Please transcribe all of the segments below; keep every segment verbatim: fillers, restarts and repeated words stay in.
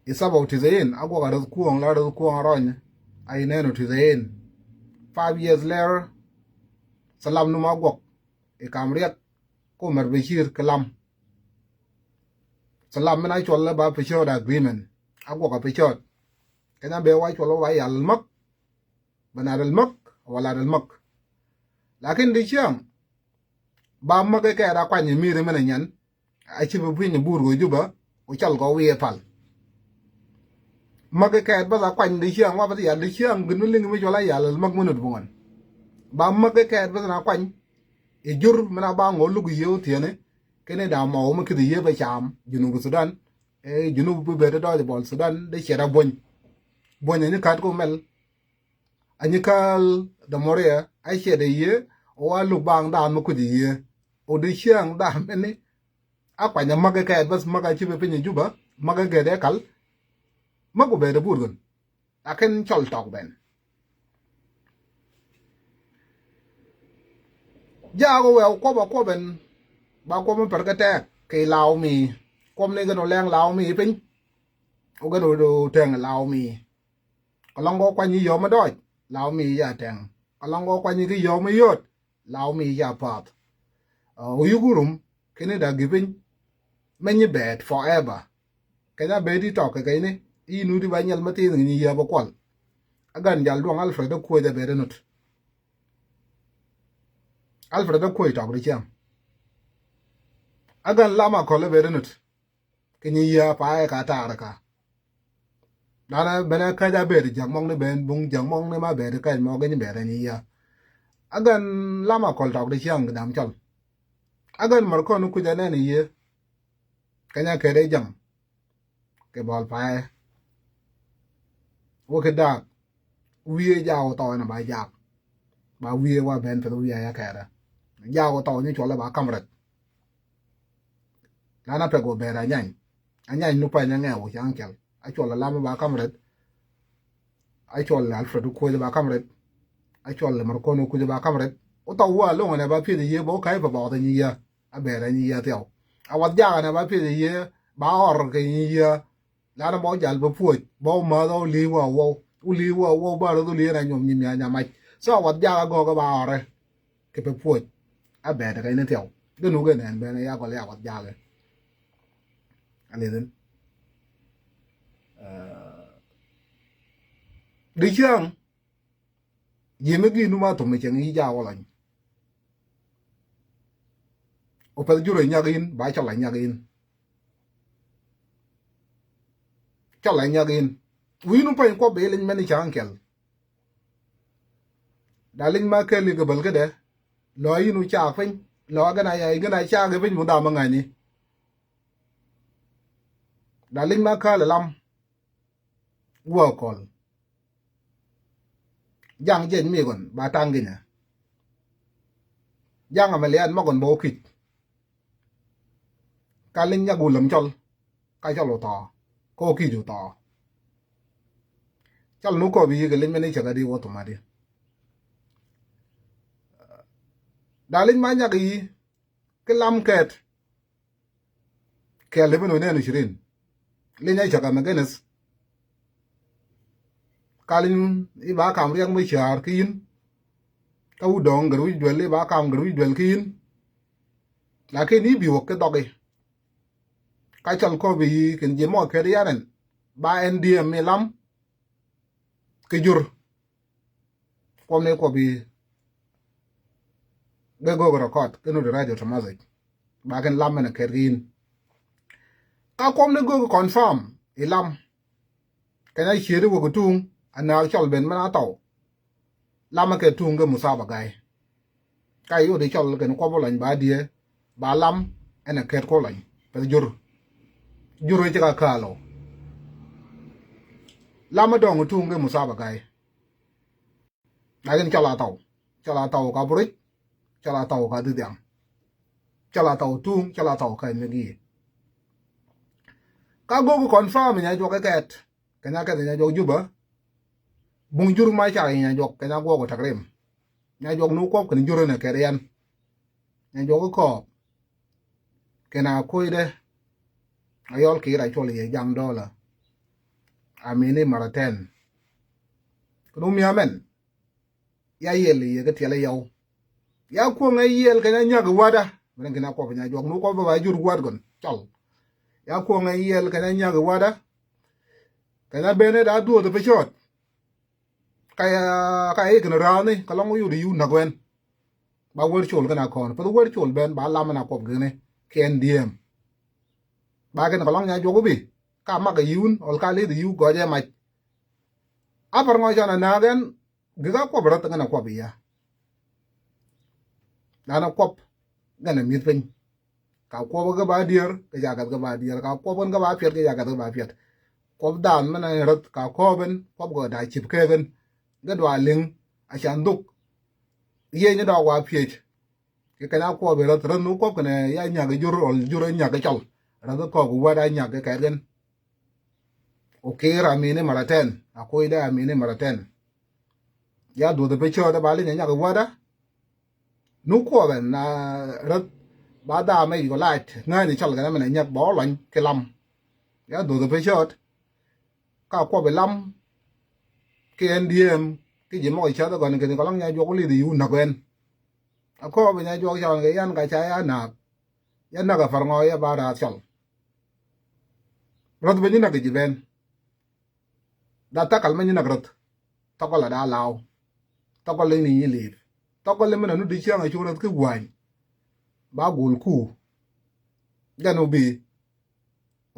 Ɛ sabab ti zɛ in a guɔk a rɛth kuɔ̱ɔ̱ŋ la rɛth kuɔ̱ɔ̱ŋ a rɔny. A inɛn ɔ ti zɛ in. Five years later, salam nu ma guɔk i̱ kam riɛk ko mɛr bɛ ci̱i̱r kɛ lam. Salam min a cuɔl lɛ ba picɔɔt agreement a guɔk a picɔɔt. Kɛn a bɛ wa cuɔl wä ba yal mäk. Bɛ na rɛl mäk wala rɛl mäk. Lakin di ciaŋ ba mäk ikɛ ra kuany mi ri min a nyan. A ci bi piny buur kɛ Juba ku cal kɔ wi̱i̱ pal. Mäk ikɛ bä tha kuany di ciaŋ wa bä tha yal di ciaŋ gin mi liŋ mi cuɔl a yal mäk mi nut buŋɔn. Ba mäk ikɛ bä tha na kuany. I̱ jur min a ba ŋɔ luk yiëë wä thieni. Kini da mɔw mi kithi yiëë bɛ cam Junub Sudan. Ɛ Junub bi bɛ ti dɔɔc bɔl Sudan di ciɛ da buɔny. Buɔny a nyi kat ku mɛl. A nyi kääl dämɔriɛ a ciɛ da yiëë. Wa luk baŋ daan mi kuc yiëë. Ɔ di ciaŋ daan mini. A kuany a mäk ikɛ bäth mäk a ci bi piny Juba mäk ikɛ dee kal. Mäk ku bɛ dee buur gön. Lakin cɔl tɔk ben. Jaak wɛw kuɔp a kuɔp ben. Ba kuɔp mi pɛr kɛ tɛɛk kɛ law mi. Kuɔp ni gɛn wä lɛŋ law mi piny. Wä gɛn wä tɛŋ law mi. Kɛ lɔŋ kɔ kuany yi yɔm mi dɔɔc law mi ya tɛŋ. Kɛ lɔŋ kɔ kuany yi ki yɔm mi yot. Law mi ya path. Ɔ yuk rum kini da gi piny. Mɛ nyi bɛɛt forever. Kɛnya bɛɛt i tɔk kɛ kɛyni. I nut i ba nyɛl ma thin nyi yia bä kual. A gan jal duɔŋ Alfred a kuoc a bɛɛt a nut. Alfred a kuoc tɔk di ciaŋ. A gan lam a kɔl a bɛɛt a nut. Kɛ nyi yia pa ɛ ka taar ka. Dana bɛn a käc a bɛɛt ja̱k mɔŋ ni bɛn buŋ ja̱k mɔŋ ni ma bɛɛt käc mɔk in bɛɛt a nyi yia. A gan lam a kɔl tɔk di ciaŋ dam cɔl. A gan mɔr kɔn kuc a nɛn yie. Kɛnya kɛ dee ja̱ŋ kɛ bɔl paɛ. Wä kɛ daak wiee jaak wä tɔɔy na ba jaak. Ba wiee wa ben pɛth wiee ya kɛɛrɛ jaak wä tɔɔy ni cuɔlɛ ba kam rɛt. Lana pɛk wä bɛɛr a nyany a nyany nu pany a ŋɛɛ wä caŋ cɛl a cuɔlɛ lam ba kam rɛt. A cuɔlɛ Alfred kuoth ba kam rɛt. A cuɔlɛ mɔr kɔn wä kuc ba kam rɛt. Wä tɔɔy wä a loŋ ɛnɛ ba pieth yie ba wä ka̱y pɛ bɔɔth a nyi yia. A bɛɛr a nyi yia thiaw. A wath jaak ɛnɛ ba pieth yie ba ɔr kɛ nyi yia. Lana bä wä jal bä puɔc bä wä mäth wä li̱i̱ wä wä wä li̱i̱ wä wä bä rä dhul yɛn a nyuɔm nyi mia̱a̱ nyamac. So a wath jakä gɔɔkä ba ɣɔrɛ kɛ pɛ puɔc. A bɛɛt kɛ ni thiaw den wä kɛ nɛn ben a ya gɔl ya wath jakä. A lithin di ciaŋ. Ji̱ mi gi̱i̱n nu ma thum mi cieŋ i̱ jaak wä lɔny. Wä pɛth jur ɛ nyak in ba cɔl ɛ nyak in. Cɔl ɛ nyak in wi̱i̱ nu pany kuɔp bɛ iliny mɛn i̱ ca̱ŋ kɛl. Da liny ma kɛl i̱ kɛ bäl kädɛ lɔ in wä caak piny lɔ a gɛn a yay gɛn a caak i̱ piny mu dam ɛ ŋa̱ni. Da liny ma kääl ilam. Wä kɔl jaŋ jiɛc mi gɔn ba taŋ ginyɛ. Jaŋ amɛ liaat mɔ gɔn bä wä ki̱c. Ka li̱ny nyak wä läm cɔl ka cɔl wä thɔɔ kä wä ki̱c wä thɔɔ. Cɔl nu kɔp yi kɛ li̱ny mɛn i̱ cɛ ka di wä thumadi. Da li̱ny ma nyak yi ki lam kɛɛt. Kɛɛl i̱ bi nu nɛn ishirin li̱ny a cak amɛ geneth. Ka li̱ny i̱ ba kam riɛk mi ca̱a̱r ki yïn. Kä wut dɔ̱ŋ gɛr wi̱c duel i̱ ba kam gɛr wi̱c duel ki yïn. Lakin i̱ bi wä ki dhɔk i̱ ka cɔl kɔp i̱ kɛn ji̱ mɔ kɛt i̱ yanɛn ba ɛn diɛm mi lam. Kɛ jur kuɔmni kuɔp i̱ gɛ go̱o̱k rɛkɔt kɛ nut radio tɔmathɛc. Ba kɛn lam mɛn a kɛt kɛ in ka kuɔmni go̱o̱k confirm i̱ lam. Kɛn a ciet i̱ wek i̱ tuŋ a naak cɔl ben mɛn a thɔw. Lamä kɛ tuŋ kɛ muthaba ga̱y. Ka yot i̱ cɔl kɛn kuɔp wä lɔny ba diee ba lam ɛn a kɛt kuɔ lɔny pɛth jur. Jur i̱ ci ka ka̱a̱l ɔ lamä dɔ̱ŋ i̱ tuŋ kɛ muthaba ga̱y. Lakin cɔl a thɔw cɔl a thɔw ka buric. Cɔl a thɔw ka dhidhiaŋ. Cɔl a thɔw tuŋ cɔl a thɔw ka i̱ mi gi̱i̱. Ka go̱o̱k i̱ confirm i̱ nya juɔk i̱ kɛɛt. Kɛ nya kɛth nya juɔk Juba. Buŋ jur ma cak inya juɔk kɛ nya guɔk wä tak rim. Nya juɔk nu kuɔp kɛn jur inɛ kɛ riɛn. Nya juɔk ikɔɔp kɛn a koc dɛ. A yɔl ki̱i̱r a cuɔl yɛ jaŋ dɔɔlä. Amini maratɛn. Kɛ nu mia̱a̱ mɛn. Ya yiɛl i̱ yɛ kä tiɛl i̱ yɔw. Ya kuɔ̱ŋ ɛ yiɛl kɛ nya nyak i̱ wa̱dä. Mɛn kɛ nya kuɔp nya juɔk nu kuɔp bä ba jur wa̱d gɔn cɔl. Ya kuɔ̱ŋ ɛ yiɛl kɛ nya nyak i̱ wa̱dä. Kɛ nya ben ɛ da̱a̱ duɔth ɛ pecɔɔt. Ka ya, ka ya ikɛn ra̱a̱ni kɛ lɔŋ wä yut i̱ yut näk wɛn. Ba wär col kɛn a kɔn päth wär col ben ba lam ɛn a kuɔp gɛni kɛn diɛɛm. Ba kɛn kɛ lɔŋ nya juɔk wä bi ka mak i̱ yun ɔl ka lith i̱ yut gɔc ɛ mac. A pär ŋɔc cɔn a na̱a̱k ɛn. Gik a kuɔp rɔth ŋän a kuɔp i̱ ya. Lan a kuɔp ŋän a mi̱th piny. Ka kuɔp kä ba dier kɛ ca kɛth kä ba dier, ka kuɔp ŋän kä ba piɛt kɛ ca kɛth kä ba piɛt. Kuɔp dhan mɛn a rɔth ka kɔɔp ɛn kuɔp gɔ da cip kɛɛk ɛn. Gɛ dua liŋ a ca ndhuk. Yiëë nyi dɔɔk wa piec. Kɛ kɛn a kuɔp i̱ rɔth rɔth nu kuɔp kɛn a ya nyak i̱ jur ɔl jur a nyak i̱ cɔl. Rɔth i̱ kɔɔk i̱ wät a nyak i̱ kɛɛk ɛn. Okir amini maratɛn a kui̱dɛ amini maratɛn. Ya duɔth pecɔɔt ba linyɛ nyak i̱ wädä. Nu kuɔth ɛn na rɛth ba dhamɛ yikɔ lac ŋäni cɔl kɛn ɛmɛn ɛ nyak bä ɔ lɔny ki lam. Ya duɔth pecɔɔt ka kuɔp i̱ lam. Ki ɛn diɛɛm ki ji̱ mɔk i̱ cäth ɛ gɔn kɛn kɔlɔŋ nya juɔk li̱th i̱ wun näk ɛn. A kɔɔp i̱ nya juɔk cɔl kɛ yan ka ca ya naak. Ya näk ɛ pär ŋɔɔ ya ba raat cɔl. Rɔth ben nyi näk i̱ ji̱ ben. Da thakal mɛ nyi näk rɔth. Thakal a da law. Thakal i̱ ni nyi liip. Thakal i̱ mi na nu di ciaŋ a cu rɔth ki gua̱ny. Ba gul ku. Jɛn u bi.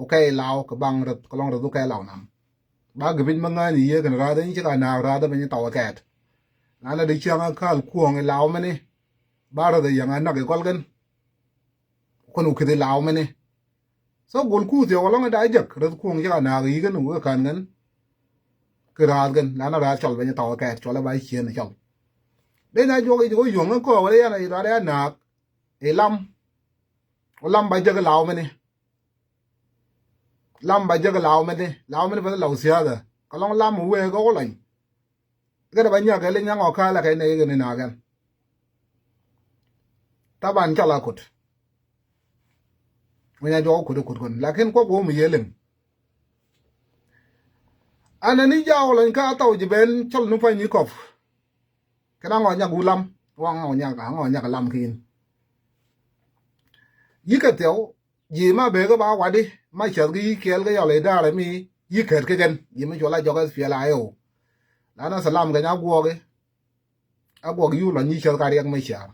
U kɛy law kɛ baŋ rɔth kɛ lɔŋ rɔth u kɛy law nam. Ba gi̱pic mɛ ŋa̱a̱ny i̱ yiee kɛn rath i̱ nyi ci ka naak rath i̱ mɛ nyi thaw ɛ kɛɛt. Na na di ciaŋ a ka̱l kuɔ̱ɔ̱ŋ i̱ law mɛni. Ba rɔth i̱ yäŋ a näk i̱ kɔl kɛn. Kɔn u ki̱th i̱ law mɛni. So gol kuuth yɛ wä lɔŋ ɛ da̱a̱ jäk rɛth kuɔ̱ŋ cä ka naak yi̱kɛn wä ka̱n kɛn. Kɛ ra̱a̱th kɛn lan ɛ ra̱a̱th cɔl ben cä tɔk ɛ kɛɛt cɔl ɛ ba cieen ɛ cɔl. Den a juɔk i̱ wä yuɔ̱ŋ ɛ kɔɔk wä yan a i̱ ra̱a̱th ɛ naak i̱ lam. Wä lam ba jäk i̱ law mɛni. Lam ba jäk i̱ law mɛni law mɛni bä law thia̱a̱thä kɛ lɔŋ lam wee kɛ wä lɔny. Kɛ dɛ ba nyak kɛ liŋ nyaŋ ɔ ka̱a̱lä kɛ nɛy kɛ ni naak ɛn. Taban cɔl a kut. Wä nya jɔk kut kut kɔn lakin kuɔk wä mi yɛ liŋ. Anɛ ni jaw lɔny ka thɔw ji̱ ben cɔl ni pua̱ny ni kɔp. Kɛn a ŋɔ nyak wu lam wa ŋɔ nyak a ŋɔ nyak lam kin. Yi̱ kɛ thiɛw ji̱ ma bek kä ba wadi ma cɛth kä yi̱ kiɛl kä yɔl idarɛ mi yi̱ kɛt kä kɛn ji̱ mi cuɔl a jɔk S P L A I O. Lan a salam kɛ nya guɔki. A guɔk yu lɔ nyi cäth ka riɛk mi ciar.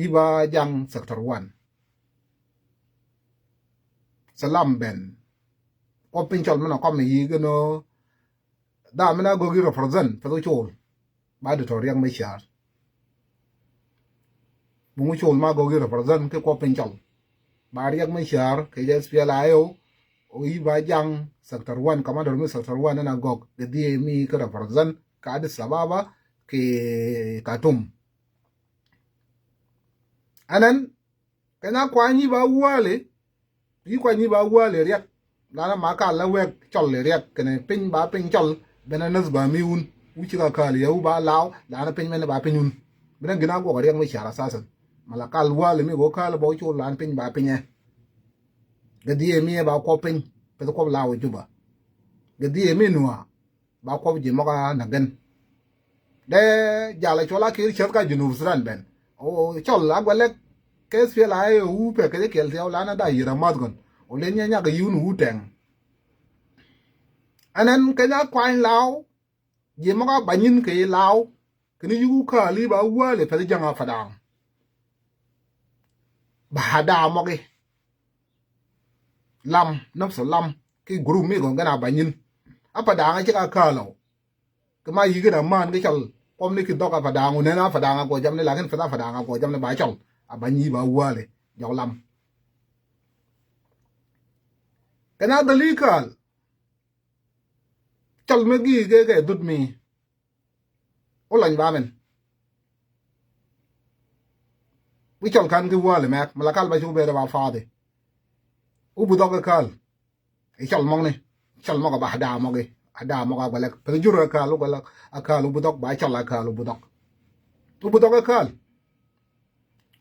I̱ ba jaŋ sector one. Salam ben. Kɔ piny cɔl mi na kɔm i̱ yi̱ gɛ nɔ. Dha mi na gɔk i̱ represent peth col. Ba di tɔ riɛk mi ciar. Buŋ col ma gɔk i̱ represent ki kɔ piny cɔl. Ba riɛk mi ciar kɛ jɛ S P L A I O. O i̱ ba jaŋ sector one, commander mi sector one ɛn a gɔk kɛ dhiee mi kä represent kä Addis Ababa kɛ Khartoum. Ɛnɛn kɛ na kuany i̱ ba wäli i̱ kuany i̱ ba wäli riɛk. Lana ma kal la wek cɔl i̱ riɛk kɛnɛ piny ba piny cɔl. Benɛ näth ba mi wun wi̱ci ka kal yɛ wu ba law lana piny mɛn ba piny wun. Benɛ gina guɔk riɛk mi car asasan. Ma la kal wäli mi go kal bɔ col lana piny ba pinyɛ. Gɛ dhiee mi ɛ ba kuɔp piny peth kuɔp law i̱ Juba. Gɛ dhiee mi nua ba kuɔp ji̱ mɔk a näk gɛn. Dee jal a cuɔl a kir cäth ka Junub Sudan ben. O cɔl a guɛlɛk kɛ S P L A I O wu pek kɛ jɛ kiɛl thiaw lan a da yier a math gɔn. O len nya nyak a yun wu tɛŋ. Ɛnɛn kɛ nya kuany law ji̱ mɔk a banyin kɛ yi law. Kɛ ni yuku ka̱a̱li ba wäli pɛth ja̱ŋ a Padaŋ. Ba a da mɔki. Lam nafsa lam ki group mi gɔn gɛn a banyin. A Padaŋ a cik a ka̱a̱lɔ. Kɛ ma yi̱k in a man kɛ cɔl kuɔm ni ki dhɔk a Padaŋ wä nɛn a Padaŋ a gɔɔ jamni lakin peth a Padaŋ a gɔɔ jamni ba cɔl a banyi ba wäli jɔk lam. Kɛ na dhali ka̱a̱l. Cɔl mi gi̱i̱ kɛ kɛ dhut mi. Wä lɔny ba mɛn. Wi̱c cɔl kan ki wäli mɛk mi la kal ba cu bɛ dɛ ba fathi. Wä bi dhɔk kɛ ka̱a̱l. I̱ cɔl mɔkni cɔl mɔk a ba a daa mɔk i̱ a daa mɔk a guɛlɛk peth jur a ka̱a̱l wä guɛlɛk a ka̱a̱l wä bi dhɔk ba cɔl a ka̱a̱l wä bi dhɔk. Wä bi dhɔk a ka̱a̱l.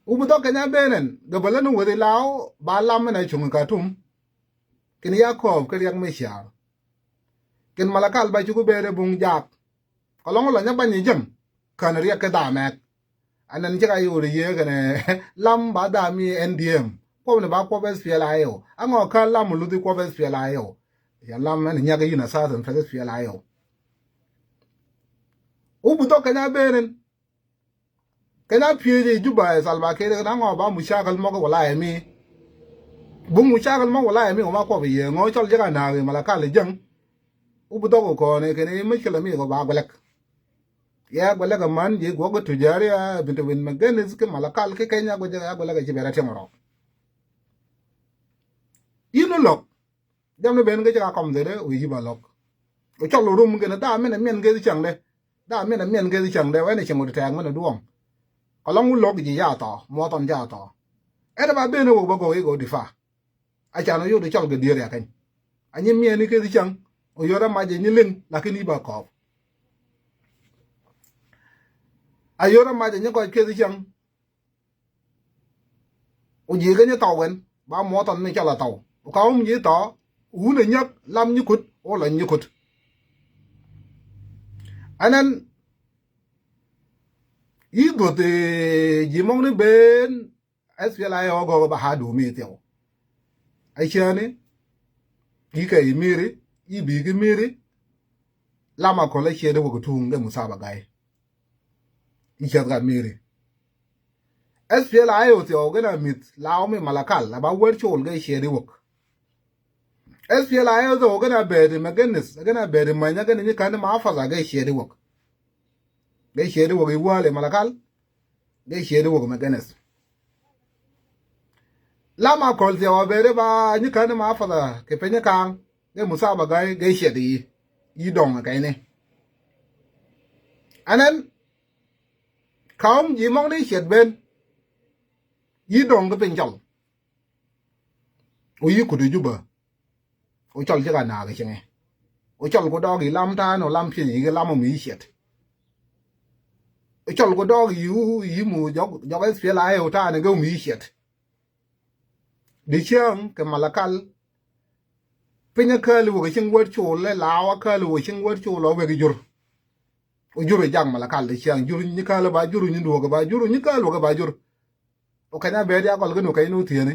Wä bi dhɔk kɛ nya benɛn gɛ bä lä ni weth i̱ law ba lam min a cuŋ i̱ Khartoum. Kɛn Yakɔp kä Riɛk Macar. Kɛn Malakal ba cuk ben ɛ buŋ jaak. Kɛ lɔŋ lɔ nyɛ bany jiäŋ kän Riɛk kä Dhamɛk. Anɛn cä ka yio̱w ri yiëë kɛnɛ Lam ba dham i̱ N D M. Kuɔpni ba kuɔp S P L A I O. Aŋɔ kä Lam luthi kuɔp S P L A I O. Ya Lam ɛn nyak i̱ yïn asathan pɛth S P L A I O. Wä bi dhɔk kɛn a ben ɛn. Kɛn a piëëc i̱ Juba ɛ Salva Kiir kɛn aŋɔ ba mucakɛl mɔk wala ɛmi. Buk mucakɛl mɔk wala ɛmi wä ma kuɔp i̱ yiëë ŋɔ cɔl jiäk a naak i̱ Malakal i̱ jiäŋ. Wä bi dhɔk kɔn i̱ kɛn i̱ muckilɛ mi kɔ ba guɛlɛk. Yɛ guɛlɛk aman ji̱ guɔk tujari a Binta Win Magenis kɛ Malakal kɛ Kenya guɛcɛ a guɛlɛk a ci bɛr a tiɛŋ rɔ. Yïn ni lɔk. Jam ni ben kɛ ci ka kɔm dhɛrɛ wä yi̱ ba lɔk. Wä cɔl wä rum kɛn da min a miɛn kɛ ci cäŋ dɛ. Da min a miɛn kɛ ci cäŋ dɛ wä ni cieŋ wä ti tɛɛk min a duɔ̱ŋ. Kɛ lɔŋ wä lɔk ji̱ ya thɔ muɔthɔn ja thɔ. Ɛn ba ben wä ba gɔk i̱ gɔk difa. A can wä yot cɔl kɛ dier ya kɛny. A nyi miɛn i̱ kɛ ci cäŋ wä yot a mac a nyi liŋ lakin i̱ ba kɔɔp. A yot a mac a nyi kɔc kɛ ci cäŋ. Wä ji̱ kɛ nyi thɔw wɛn ba muɔthɔn mi cɔl a thɔw wä ka wum ji̱ thɔ wun a nyäk Lam nyi kut wä lɔ nyi kut. Ɛnɛn i̱ dhuɔth i̱ ji̱ mɔŋ ni ben S P L A I O gɔk ba ha dumi thiɛw. A ciani i̱ kɛ i̱ miri i̱ bi ki miri. Lam a kɔl a ciɛ di wä kɛ tuŋ kɛ Musaba Gai. I̱ ciɛth gat miri. S P L A I O thiɔk gɛn a mi̱th la ɔmi Malakal a ba wär col gɛ ciɛ di wäk. S P L A I O thiɔk gɛn a bɛɛdi mɛ gɛn nith gɛn a bɛɛdi mäny a gɛn nyi ka̱n ma afath a gɛ ciɛ di wäk. Gɛ ciɛ di wäk i̱ wäl i̱ Malakal. Gɛ ciɛ di wäk mɛ gɛn nith. Lam a kɔl thiɔk a bɛɛdi ba nyi ka̱n ma afath a kɛ peny ka̱a̱ŋ. Gɛ Musaba Gai gɛ ciɛ di i̱ dɔŋ a kɛyni. Ɛnɛn Ka̱m ji̱ mɔŋ ni ciɛt ben. Yi dɔ̱ŋ kä piny cɔl. Wä yi kut i̱ Juba. Wä cɔl ci ka naak i̱ cieŋɛ. Wä cɔl ku dɔɔk i̱ lam ta̱a̱n wä lam piɛny i̱ lam wä mi yi ciɛt. Wä cɔl ku dɔɔk i̱ wu i̱ mu jɔk jɔk S P L A I wä ta̱a̱n i̱ gɛ wä mi yi ciɛt. Di cieŋ kɛ Malakal. Piny a kääli wä kɛ cieŋ wät col lɛ la wä kääli wä cieŋ wät col wä wek i̱ jur. Wä jur i̱ jak Malakal di cieŋ jur nyi kääli ba jur nyi duɔk ba jur nyi kääli wä kɛ ba jur. Wä kɛn a bɛɛt ya gɔl kɛ nu kɛn nu thieni.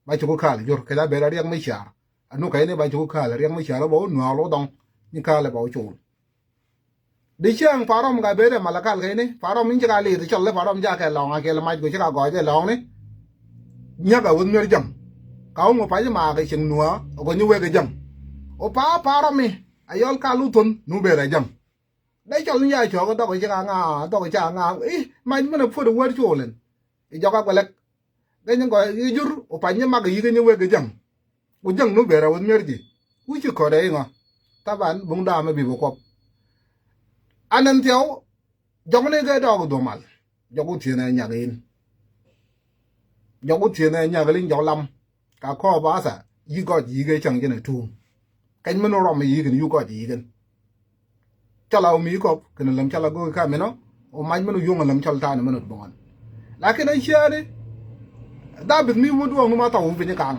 Ba cuk kääli jur kɛn a bɛɛt a riɛk mi car. A nu kɛn ba cuk kääli riɛk mi car ba wä nuaal wä dhɔŋ nyi kääli ba wä col. Di cieŋ parɔm ka bede Malakal kɛni parɔm in ci ka liit cɔl le parɔm ja kɛ lɔŋ a kɛl mac ku ci ka gɔc ɛ lɔŋni. Nyäk a wuth mier jäŋ. Ka wä ŋu pac ma kɛ cieŋ nuä a gɔny wek ɛ jäŋ. O pa parɔm mi a yɔl ka lu thun nu ber a jäŋ. De cɔl in ya cɔk dhɔk ci ka ŋa dhɔk ca ŋa ih mac min a puot a wär col in. I jɔk a guɛlɛk. Gɛ nyi gɔc i̱ jur wä pa̱ny nyi mak i̱ yi̱k i̱ nyi wek i̱ jäŋ. Wä jäŋ nu ber a wä mier ji̱. Wä ci kɔt ɛ i̱ ŋɔ. Thaban buŋ daam i̱ bi bä kuɔp. Anɛn thiɛw jɔkni kɛ dɔɔk i̱ dhuɔmal. Jɔk wä thieen ɛ nyak in. Jɔk wä thieen ɛ nyak li̱ny jɔk lam. Ka kɔɔp a tha yi̱ gɔc yi̱k ɛ cäŋ jɛn ɛ tuum. Kɛny min wä rɔm i̱ yi̱k in yu gɔc yi̱k in. Cɔl a wä mi kɔp kɛn lɛm cɔl a go̱o̱k ka minɔ wä mac min wä yuɔ̱ŋ lɛm cɔl ta̱a̱n min wä duɔ̱ŋ. Lakin a ciɛɛni Dhabith mi wä duɔ̱ŋ ni ma thɔw wi̱i̱ piny ka̱a̱ŋ.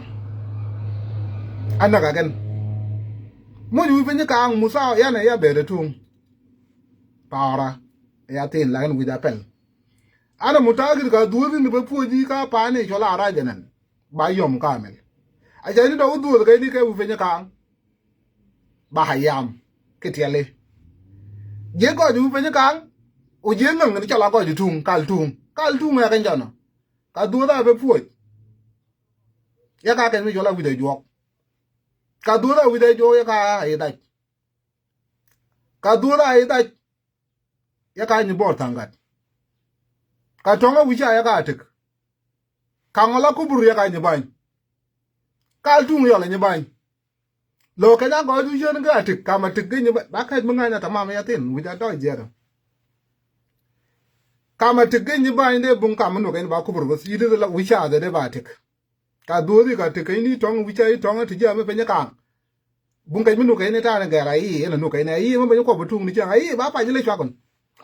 A näk a kɛn muc wi̱i̱ piny ka̱a̱ŋ Musa yan ɛ ya bɛɛt ɛ tuŋ. Pa̱a̱ra ɛ ya thin lakin wi̱c a pɛl. An a mutakit ka dhuɔ̱th in bä puɔ̱c i̱ ka pa̱a̱ni cɔl a rac ɛnɛn. Ba yɔm kamil. A ca ni dɔk dhuɔth kɛ ni kɛ wi̱i̱ piny ka̱a̱ŋ. Ba ha yam kɛ tiɛli. Jiɛ gɔc wi̱i̱ piny ka̱a̱ŋ. O jiɛ ŋäŋ ni cɔl a gɔc tuŋ kal tuŋ kal tuŋ ɛ kɛn jɔnɔ. Ka dhuɔth a bɛ puɔc. Yɛ ka kɛn mi cɔl a wi̱i̱ dɛ juɔk. Ka dhuɔth a wi̱i̱ dɛ juɔk yɛ ka a i̱ dhac. Ka dhuɔth a i̱ dhac. Yɛ ka nyi bɔɔr thaŋ gat. Ka tɔŋ a wi̱c a yɛ ka a tek. Ka ŋɔl a kubur yɛ ka nyi bany. Kal tuŋ yɔl a nyi bany. Lo kɛn a gɔɔy du yien kä a tik kam a tik kä nyi bany ba kɛc mi ŋa̱ny a tamam ya thin wi̱c a dɔc jiɛt. Kam a tik kä nyi bany dee buŋ kam mi nuk ɛn ba kubur bäth yi dee la wi̱c a dhɛ dee ba tik. Ka dhuɔthi ka tik kä ni tɔŋ wi̱c a yi tɔŋ ti jiɛ mi peny kaŋ. Buŋ kɛc mi nuk kɛn ni ta̱a̱n gɛr a i̱ ɛn a nuk kɛn a i̱ mi beny kuɔp bi tuŋ ni cieŋ a i̱ ba pac ilɛ cuakun.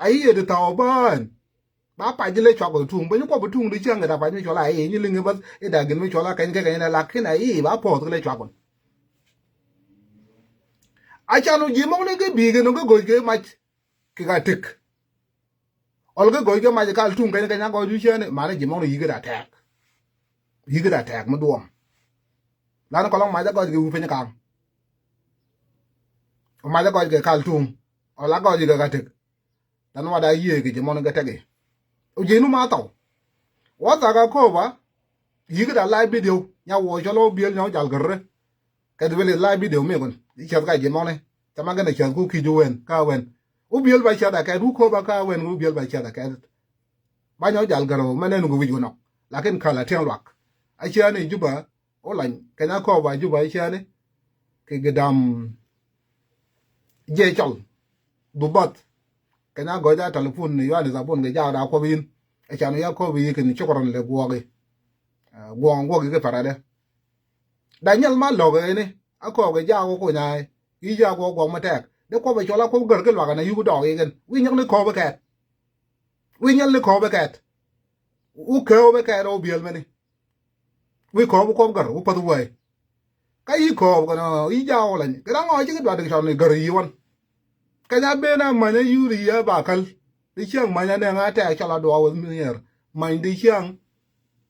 A i̱ ɛ di thaw bäny. Ba pac ilɛ cuakun tuŋ beny kuɔp bi tuŋ ni cieŋ kɛ da pac mi cuɔl a i̱ nyi liŋ i̱ bäth i̱ da gin mi cuɔl a kɛny kɛ kɛny ni lakin a i̱ ba poth kɛ lɛ cuakun. A can ɔ ji̱ mɔkni kɛ bi̱i̱ kɛ nɔ kɛ go̱o̱c kɛ mac kɛ ka tëk. Ɔl kɛ go̱o̱c kɛ mac kal tuŋ kɛn kɛn a gɔɔc wi̱c cɛɛni manɛ ji̱ mɔkni yi̱kɛ da tɛɛk. Yi̱kɛ da tɛɛk mi duɔ̱ɔ̱m. Lan kɔlɔŋ mac a gɔɔc kɛ wi̱i̱ piny kaŋ. Mac a gɔɔc kɛ kal tuŋ. Ɔl a gɔɔc kɛ ka tëk. Than wada yiëë kɛ ji̱ mɔni kɛ tɛki. Ɔ ji̱ nu ma thɔw. Wä thak a ko̱o̱pa. Yi̱kɛ da live video nya wä cɔl ɔ biël nya wä jal gärä. Kɛ dhibili live video mi kun i̱ cäth ka ji̱ mɔni. Cä ma kɛn a cäth ku ki̱c wä wen ka wen. Wä biël ba cäth a kɛt wä ko̱o̱pa ka wen wä biël ba cäth a kɛt. Ba nya wä jal gärä mɛ nɛn ku wi̱c wä nɔk. Lakin kal a tiɛŋ luak. A ciani Juba. Wä lany kɛn a ko̱o̱pa Juba a ciani. Kɛ gidam. Jiɛ cɔl. Dhubath. Kɛn a gɔc a telefon ni yuan is a bun kɛ jaak da kuɔp yin. Ɛ can ya kuɔp yi kɛn cukran lɛ guɔki. Guɔŋ guɔki kɛ paradɛ. Da nyɛl ma lɔk ɛni a kɔɔk kɛ jaak wä kuny a yi jaak wä guɔk ma tɛɛk dee kuɔp ɛ cɔl a kuɔp gär kɛ luak ɛn a yuk dɔɔk yi kɛn wi̱i̱ nyɛk ni kɔɔp ɛ kɛɛt. Wi̱i̱ nyɛl ni kɔɔp ɛ kɛɛt. Wä kɛɛp ɛ kɛɛt ɛ wä biɛl mɛni. Wi̱i̱ kɔɔp wä kuɔp gär wä päth wä. Ka yi kɔɔp kɛn ɔ yi jaak wä lany kɛ da̱ŋ ɔ cikɛ duat kɛ cɔl ni gär yi wan. Kɛ nya ben a many a yuri yi a ba käl. Di ciɛŋ many a nɛŋ a tɛk cɔl a duɔk wä mi niɛr many di ciɛŋ.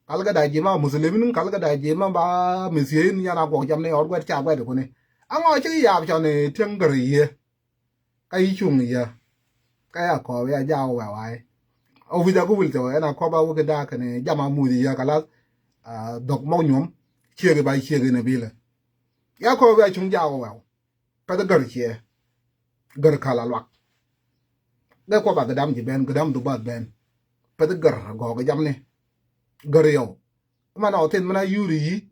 Kal kɛ da ji̱ ma muslimin kal kɛ da ji̱ ma ba mi thiee in yan a guɔk jam ni ɣɔr guɛt ca guɛt kuni. A ŋɔ cikɛ yaap cɔl ni tiɛŋ gär yi. Ka yi cuŋ yä. Ka ya kɔɔp ya jaak wɛ wa̱a̱. Ɔ wi̱c a ku wil thok ɛn a kɔp a wä kɛ da̱a̱k kɛn jam a muth yä kɛ lath. Dhɔk mɔk nyuɔm ciek i̱ ba ciek in a bilɛ. Ya kɔɔp ya cuŋ jaak wɛ wa̱a̱. Pɛth gär ciɛ. Gär kal a luak. Gɛ kuɔp a gɛ dam ji̱ ben gɛ dam dhubath ben. Pɛth gär a gɔɔk jam ni. Gär yɔw. Iman ɔ thin min a yuri yi.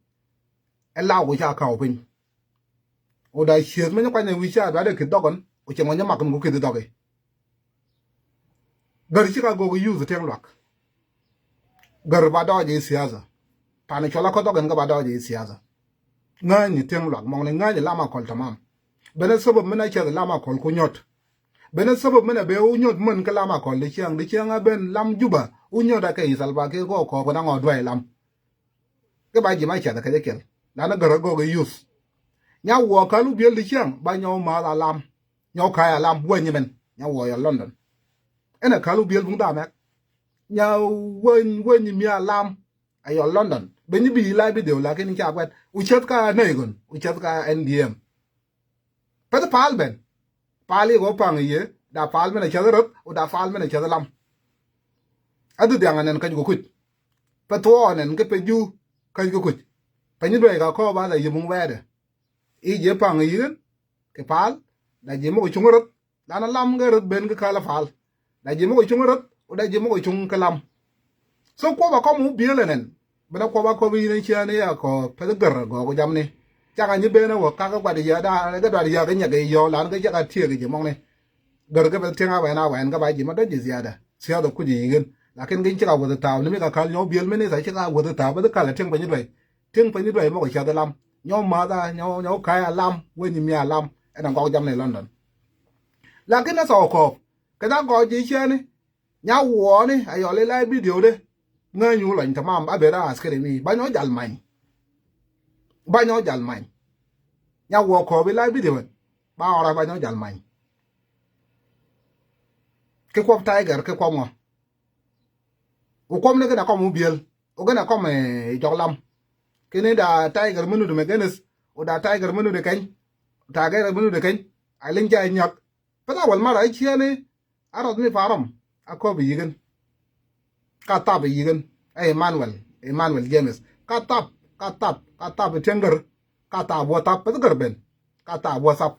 Ɛ law ku ca kaw piny. Ɔ da cieth min kuany ɛ wi̱c ca duat ɛ kith dhɔkɔn ɔ cɛ ŋuany ɛ mak ni ku kith dhɔki. Gär ci ka gok yuth tiɛŋ luak. Gär ba dɔɔc ɛ siasa. Pan cɔl a kä dhɔkɛn kä ba dɔɔc ɛ siasa. Ŋäny ni tiɛŋ luak mɔŋ ni ŋäny lam a kɔl tamam. Benɛ sabab min a cieth lam a kɔl ku nyɔt. Benɛ sabab min a bɛ wä nyɔt män kä lam a kɔl di ciaŋ di ciaŋ a ben lam Juba wä nyɔt a kɛ yi Salva Kiir kɔ kɔɔk kɛ na ŋɔ duay lam. Kɛ ba ji̱ ma ciath kɛ jɛ kiɛl. Lanɛ gär a gɔk ɛ yuth. Nya wɔ ka̱l wä biɛl di ciaŋ ba nyɔw math a lam. Nyɔw ka̱y a lam wä nyimɛn nya wɔ yɔ London. Ɛn a ka̱l wä biɛl buŋ dhamɛk. Nya wä wä nyimi a lam. A yɔ London ben nyi bi la video lakin ca guɛt wä cäth ka nɛy gɔn wä cäth ka N D M. Pɛth pal ben. Pal i̱ ɣöö pa̱ŋ i̱ yee da pal min a cäth röth wä da pal min a cäth lam. A dhi dhiaŋ anɛn käc kɛ kuc. Pɛ thuɔɔk anɛn kä pɛ juu käc kɛ kuc. Pɛ nyi duec ka kɔɔp a la yim wun wɛɛdɛ. I̱ jee pa̱ŋ i̱ yikɛn kɛ pal da jee mok i̱ cuŋ röth. Lan a lam kɛ röth ben kä kal a pal. Da ji̱ mɔk i̱ cuŋ röth wä da ji̱ mɔk i̱ cuŋ kä lam. So kuɔp a kɔm wä biël ɛnɛn. Bɛ na kuɔp a kɔp i̱ yɛn ciɛɛni ya kɔ pɛth gär gɔɔk jam ni. Cak a nyi ben a wä kak kä guat i̱ yɛ da kɛ duat i̱ yɛ kɛ nyɛk i̱ yɔ lan kɛ cak a tiek i̱ ji̱ mɔk ni. Gär kɛ pɛth tiɛŋ a wɛn a wɛn kɛ ba ji̱ ma dɔ̱c i̱ ziada. Siasa kuc i̱ yi̱ ɣän. Lakin kɛ cik a wäth i̱ ta̱a̱ ni mi ka kal nyɔw biël mi ni tha cik a wäth i̱ ta̱a̱ bä dhi kal a tiɛŋ pɛny i̱ duay. Tiɛŋ pɛny i̱ duay mɔk i̱ ciath i̱ lam. Nyɔw math a nyɔw nyɔw ka̱y a lam. Wen i̱ mi a lam. Ɛn a gɔɔk jam ni London. Lakin a thɔɔk kɔɔk. Kɛ na gɔɔk ji̱ ciɛɛni. Nya wuɔɔni a yɔl ilɛ video de. Ŋäny wu lɔny tamam a ben a askari mi ba nyɔ jal many. Ba nyɔ jal many. Nya wuɔɔ kɔɔp ilɛ video ba ɔra ba nyɔ jal many. Ki kuɔp Tiger ki kuɔp ŋɔ. Wu kuɔp ni kɛn a kɔm wu biel wu kɛn a kɔm jɔk lam. Kini da Tiger minu di mɛ genis wu da Tiger minu di keny. Tiger minu di keny a liŋ ca nyak. Pɛth a wal mara i̱ ciɛni. A rɔth mi pa̱a̱r rɔm a kɔp i̱ yi̱kɛn. Ka thap i̱ yi̱kɛn ɛ Emmanuel, Emmanuel James. Ka thap ka thap ka thap i̱ tiɛŋ gär. Ka thap wä thap pɛth gär ben. Ka thap wä thap.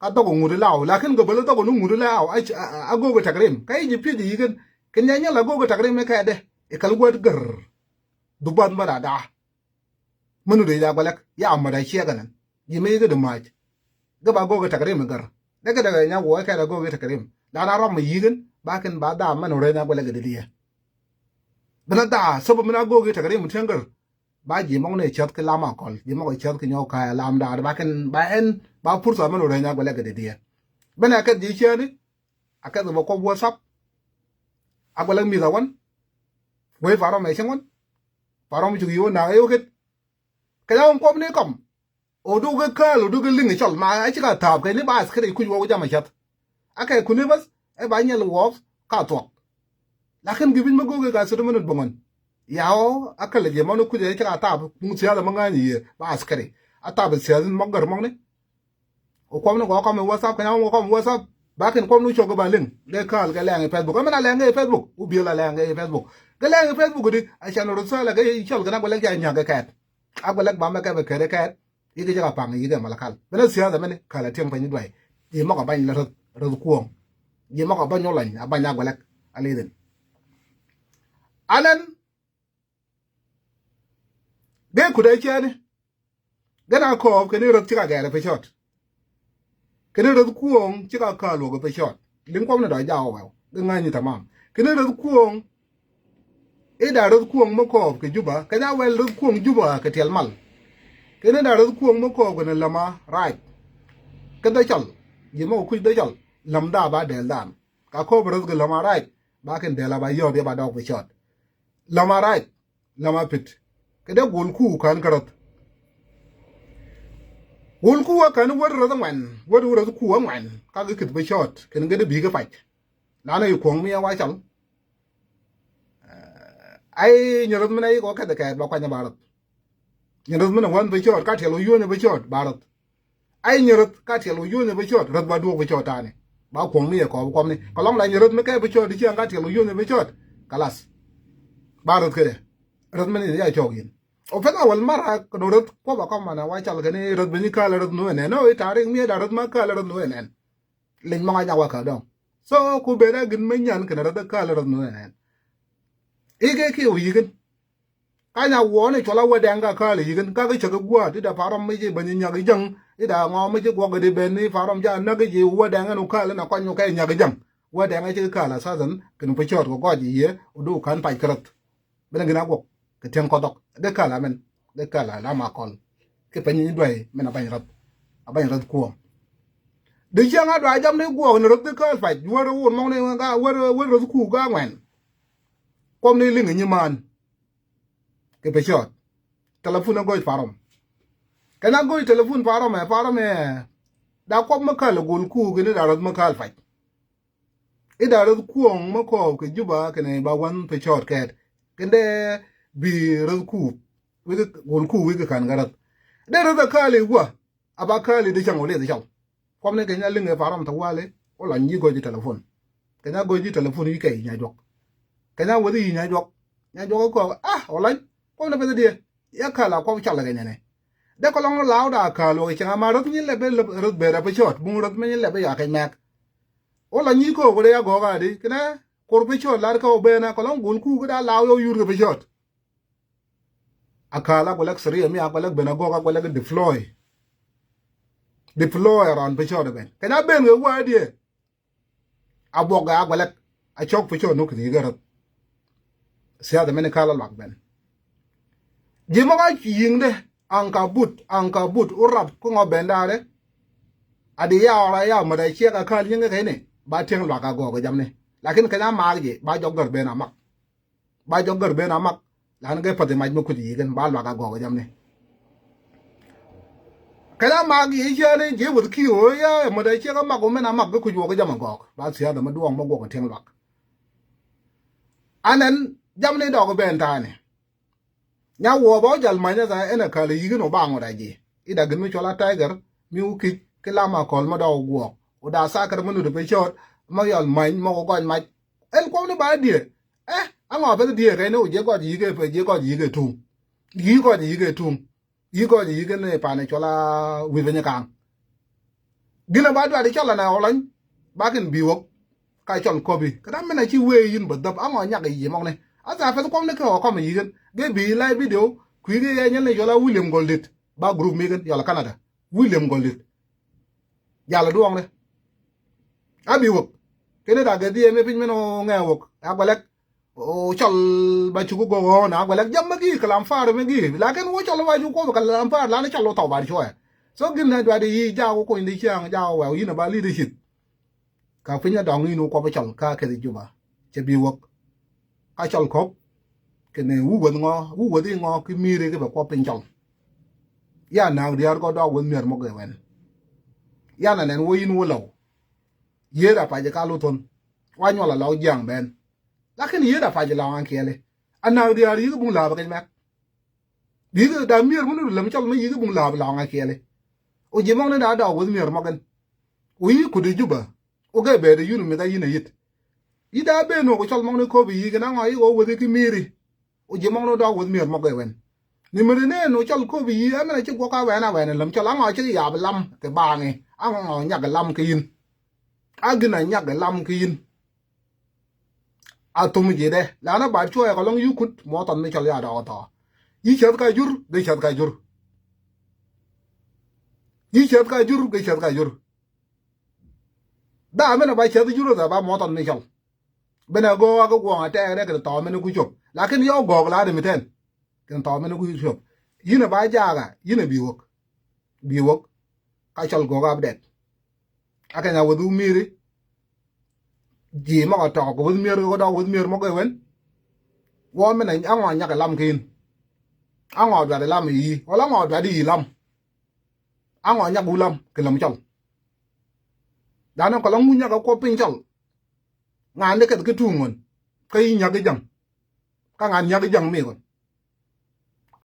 Ka dhɔk i̱ ŋut i̱ law lakin gä bäl i̱ dhɔk i̱ ni ŋut i̱ law. A gök i̱ tɛk rim ka i̱ ji̱ pi̱th i̱ yi̱kɛn. Kɛ nyɛ nyɛ la gök i̱ tɛk rim i̱ kɛɛdɛ i̱ kal guäät gär. Dhubath mɛ dadaa. Menu de ya gwalek ya mada ciek anan. Yi me yike de mac. Ge ba goge takrim gar. Dege dege nya wo ke da goge takrim. Da na rom yigen ba ken ba da menu re nya gwalek de die. Bena da sobo mena goge takrim tieng gar. Ba ji mong ne chat ke lama kol. Ji mong chat ke nyo kaya lam da ba ken ba en ba pursa menu re nya gwalek de die. Bena ke ji ciani. A ke ba ko WhatsApp. A gwalek mi da wan. Wei faro me chengon. Faro mi chugi yo na yo ket. Kɛ ya wä kuɔp ni kɔm. Ɔ duk kɛ kääl, ɔ duk kɛ liŋ cɔl, ma a cikɛ taap kɛ ni ba askari kuc wä wä jam a cath. Akɛ kuni bas, ɛ ba nyɛl wɔɔk ka thuɔk. Lakin gi̱bi̱n mi go̱o̱k kɛ ka sot minit boŋon. Yaw, a kälɛ jɛ mɔni kucɛ cɛ ka tap, kuŋ siasa mi ŋa̱ny yɛ, ba askari. A tap siasa mɔk gär mɔkni. Ɔ kuɔmni gɔɔ kɔm in WhatsApp, kɛ nyam gɔɔ kɔm in WhatsApp. Bakin kuɔmni cɔk kɛ ba liŋ. Gɛ kääl kɛ lɛŋ in Facebook. Ɛmɛn a lɛŋ kɛ in Facebook. Wu biɛl a lɛŋ kɛ in Facebook. Kɛ lɛŋ in Facebook di, a can risala kɛ cɔl kɛ na gɔlɛk ca nya̱k kɛ kɛɛt. A gɔlɛk ba mɛ kɛ bɛ kɛɛt kɛɛt. Yikɛ jɛ ka paŋ yikɛ malakal. Bɛ na siasa mɛni kälɛ tiɛŋ pɛny duay. Ji̱ mɔk a bany la röth, röth kuɔŋ. Ji̱ mɔk a bany olany, a bany a gɔlɛk. A lithin. Anɛn, gɛ kudɛ ciɛni. Gɛ na kɔɔp kɛni röth cika gɛɛrɛ pɛ cɔt. Kɛni röth kuɔŋ cika kääl wä kɛ pɛ cɔt. Liŋ kuɔmni dɔ̱ jaw wɛw. Gɛ ŋa̱ni tamam. Kɛni röth kuɔŋ. Ida röth kuɔŋ mi kɔɔp kɛ Juba. Kɛ nya wɛl röth kuɔŋ Juba kɛ tiɛl mal. Kɛni da röth kuɔŋ mi kɔɔp kɛ ni läma rac. Kɛ dhɛ cɔl. Ji̱ mɔ kuc dhɛ cɔl. Läm da ba dɛl dan. Ka kɔɔp röth kɛ läma rac. Ba kɛn dɛl a ba yɔt yɛ ba dɔk pɛ cɔt. Läma rac. Läma pit. Kɛ dee gol ku kan kärɔth. Gol ku a kan wär röth ŋuɛn. Wär röth ku a ŋuɛn. Ka kɛ kith bä cɔɔt. Kɛn gɛ dee bi kɛ pac. Lanɛ yi kuɔŋ mi a wa cal. Ai nyɛ röth mi na yi kɔ kɛth kɛɛt ba kuany ba röth. Nyɛ röth mi na wan bä cɔɔt. Ka tiɛl wä yuɔ̱nyɛ bä cɔɔt ba röth. Ai nyɛ röth ka tiɛl wä yuɔ̱nyɛ bä cɔɔt, röth ba duɔk bä cɔɔt tani. Ba kuɔŋ ni yɛ kɔɔp kuɔmni. Kɛ lɔŋ la nyɛ röth mi kɛ bä cɔɔt di ciaŋ ka tiɛl wä yuɔ̱nyɛ bä cɔɔt. Kalas. Ba röth kedɛ. Röth mi ni ya cɔɔk yin. Ɔ peth a wal mara kɛ dɔ röth kuɔp a kɔm mana wa cal kɛ ni röth bi ni kaalɛ röth nuɛ nɛn. Ɔ i tarik mi da röth ma kaalɛ röth nuɛ nɛn. Leny mɔŋ a nya wa ka dɔŋ. So ku ben a gin mi nyan kɛn röth a kaalɛ röth nuɛ nɛn. Ikɛ kiɛ wä yikin. Ka nya wuɔ̱ɔ̱ni cuɔl a wä dɛŋ ka kääl yi̱kɛn ka kɛ cäk gua̱a̱t ti dɛ parɔm mi ci bäny nyak jäŋ. Ti dɛ ŋɔ̱ɔ̱m mi ci guɔk di ben ni parɔm ca näk ji̱ wä dɛŋ ɛn wä kääl ɛn a kɔny wä kɛ nyak jäŋ. Wä dɛŋ ɛ ci kääl a sasɛn kɛn pä cɔɔt kɛ gɔc yi̱ yɛ wä du ka̱n pac kärɔth. Bɛn ɛ gin a guɔk kɛ tiɛŋ kɔthɔk dee kääl a mɛn dee kääl a lam a kɔl. Kɛ peny ni duay mɛn a bany rɔth a bany rɔth kuɔ̱ɔ̱m. Di ciɛŋ a duay jam ni guɔk ni rɔth dee kääl pac wär wun mɔŋ ni wär wär rɔth ku ga ŋuɛn. Kuɔm ni liŋ nyi man. Kɛ pɛ cɔɔt. Telefon a gɔc parɔm. Kɛ na gɔc telefon parɔm ɛ parɔm ɛ. Da kuɔp mi kal gol ku kɛ ni da rɔth mi kal pac. I da rɔth kuɔŋ mi kɔɔk kɛ Juba kɛ ni ba wan pɛ cɔɔt kɛɛt. Kɛ ni dee bi rɔth ku wik gol ku wik kan kɛ rɔth. Dee rɔth a kal i wua. A ba kääli di cäŋ wä lieth ical. Kuɔmni kɛ nya liŋ ɛ parɔm tawali wä la nyi gɔc i telefon. Kɛ nya gɔc i telefon i kɛ i nya juɔk. Kɛ nya wäthi i nya juɔk. Nya juɔk i kɔ ah wä lany. Kuɔmni peth diɛ ya kääl a kuɔm cal kɛ nyɛnɛ. Dee kɔlɔŋ law da kääl wä cäŋ ama röth nyi lɛp röth bɛ rɛp cɔɔt buŋ röth mi nyi lɛp ya kɛ mɛk. Wä la nyi kɔ wä dee ya gɔk a di kɛ nɛ kor pɛ cɔɔt lar kɛ wä bɛ nɛ kɔlɔŋ gol ku kɛ da law yɔ yur kɛ pɛ cɔɔt. A kääl a gɔlɛk siri mi a gɔlɛk ben a gɔk a gɔlɛk deploy. Deploy around pɛ cɔɔt ben kɛ nya ben kɛ wä diɛ. A buɔk a gɔlɛk a cɔk pɛ cɔɔt nuk kɛ thi̱i̱ kɛ röth. Siasa mɛn kääl a luak ben. Ji̱ mɔ ka yi̱ŋdɛ aŋka but aŋka but wä rap kä ŋɔ ben da̱a̱rɛ. A di yaw ra yaw mɛ dɛ ciɛk a kääl nyiŋ kɛ kɛ ni ba tiɛŋ luak a gɔk kɛ jamni. Lakin kɛ nya maak ji̱ ba jɔk gär ben a mak. Ba jɔk gär ben a mak. Lan gɛ päthi mac mi kuc yi̱kɛn ba luak a gɔk jamni. Kɛ la mak yi̱ ciɛni ji̱ wuth ki̱i̱ ɣöö ya mot a ciek a mak wä mɛn a mak bi kuc wä kɛ jam a gɔk ba thia̱a̱th ɛmɛ duɔ̱ɔ̱ŋ bä guɔk ɛ tieŋ luak. Anɛn jamni dɔk ben ta̱a̱ni. Nya wuɔɔp ɔ jal ma̱ny ɛ tha̱a̱ ɛn ɛ käl ɛ yi̱kɛn wä ba ŋot a ji̱. I̱ dak gin mi cɔl a tiger mi wä ki̱c ki lam a kɔl mi dɔk wä guɔɔk wä da tha̱a̱ kɛt mi nut ɛ pecɔɔt. Mi yɔl ma̱ny mɔk wä gɔc mac ɛn kuɔmni ba diɛ. Ɛ aŋɔ peth diee kɛn ni wä jiɛ gɔc yi̱ kɛ pɛ jiɛ gɔc yi̱ kɛ tuŋ. Yi̱ gɔc yi̱ kɛ tuŋ. Yi̱ gɔc yi̱ kɛ ni panɛ cɔl a wi̱i̱ piny kaŋ. Gin a ba duat i̱ cɔl anɛ ɣɔlɔny. Ba kɛn bi wäk ka cɔl kɔpi kɛ dam min a ci wee yin bä dhäp aŋɔ nyak i̱ yi̱ mɔkni. A thaa peth kuɔmni kɛ ɣɔ kɔm i̱ yi̱ kɛn gɛ bi i̱ lai video kui̱ kɛ yɛ nyɛl ni cɔl a William Goldit ba group mi kɛn yɔl a Canada. William Goldit. Jal a duɔŋni. A bi wäk kɛn i̱ dak gɛ dhiee mi piny min ɣɔ ŋɛ wäk a gɔlɛk. O cɔl ba cuk gɔk ɣɔn a gɔlɛk jam mi gi kalam far mi gi lakin wä cɔl ba cuk kuɔth kalam far lan cɔl wä thɔw ba cuɔɛ. So gin na duat yi ja wä kuny di ciaŋ ja wä wɛw yin a ba leadership. Ka piny a dɔŋ yin wä kuɔp cɔl ka keth Juba cɛ bi wäk. Ka cɔl kɔp kɛn wu wäth ŋɔ wu wäth iŋɔ ki mi̱i̱ri ki bɛ kuɔp piny cɔl. Ya na̱a̱k dia̱a̱r kɔ dɔak weth mier mɔ gɛ wɛn. Ya na nɛn wä yin wä lɔw. Yiëë da pac ka lu thon. Wa nyuɔl a lɔw jiaŋ bɛn. Lakin yiëë da pac lɔŋ a kiɛli. A na̱a̱k dia̱a̱r yik buŋ la̱a̱p kɛc mɛk. Yik da mier mun ru lem cɔl mi yik buŋ la̱a̱p lɔŋ a kiɛli. O ji̱ mɔk ni da dɔak weth mier mɔk in. O yi kut i Juba. O gɛ bɛɛt i yun mi da yin a yit. Yi da ben o ku cɔl mɔk ni kopi yi kɛ na ŋɔ yi o weth ki mieri. O ji̱ mɔk ni dɔak weth mier mɔk gɛ wɛn. Ni mi ri neen o cɔl kopi yi ɛmɛn a ci guɔk a wɛn a wɛn a lem cɔl a ŋɔ ci yap lam kɛ baŋi. A ŋɔ nyak lam kɛ yin. A gin a nyak lam kɛ yin. A thum ji̱ dɛ lanä ba cuɔyɛ kɛ lɔŋ yi kut mɔ thɔn mi cɔl ya dɔk thɔ. Yi cäth ka jur gɛ cäth ka jur. Yi cäth ka jur gɛ cäth ka jur. Ba mɛn a ba cäth jur a ba mɔ thɔn mi cɔl. Benɛ gɔɔk a kɛ guɔŋ a tɛɛk dɛ kɛ thɔ mɛn ku cop lakin yɔ gɔɔk la ri mi tɛn. Kɛn tɔɔmɛn ku cuɔp yinɛ ba jaaka yinɛ bi wäk. Bi wäk ka cɔl gɔk ap dɛt. Akɛ nya weth wä mieri. Ji̱ mɔk a tɔk weth mier kɛ dɔk weth mier mɔk kɛ wen. Wä mɛn aŋɔ nyak lam kä yin. Aŋɔ duat lam yi wala aŋɔ duat yi lam. Aŋɔ nyak wu lam kɛ lam cɔl. Danɛ kɔlɔŋ wu nyak a kuɔp piny cɔl. Ŋa̱a̱n dee kɛth kä tuŋ ŋuɔ̱n kä yi nyak i̱ ja̱ŋ. Kä ŋa̱a̱n nyak i̱ ja̱ŋ mi kɔn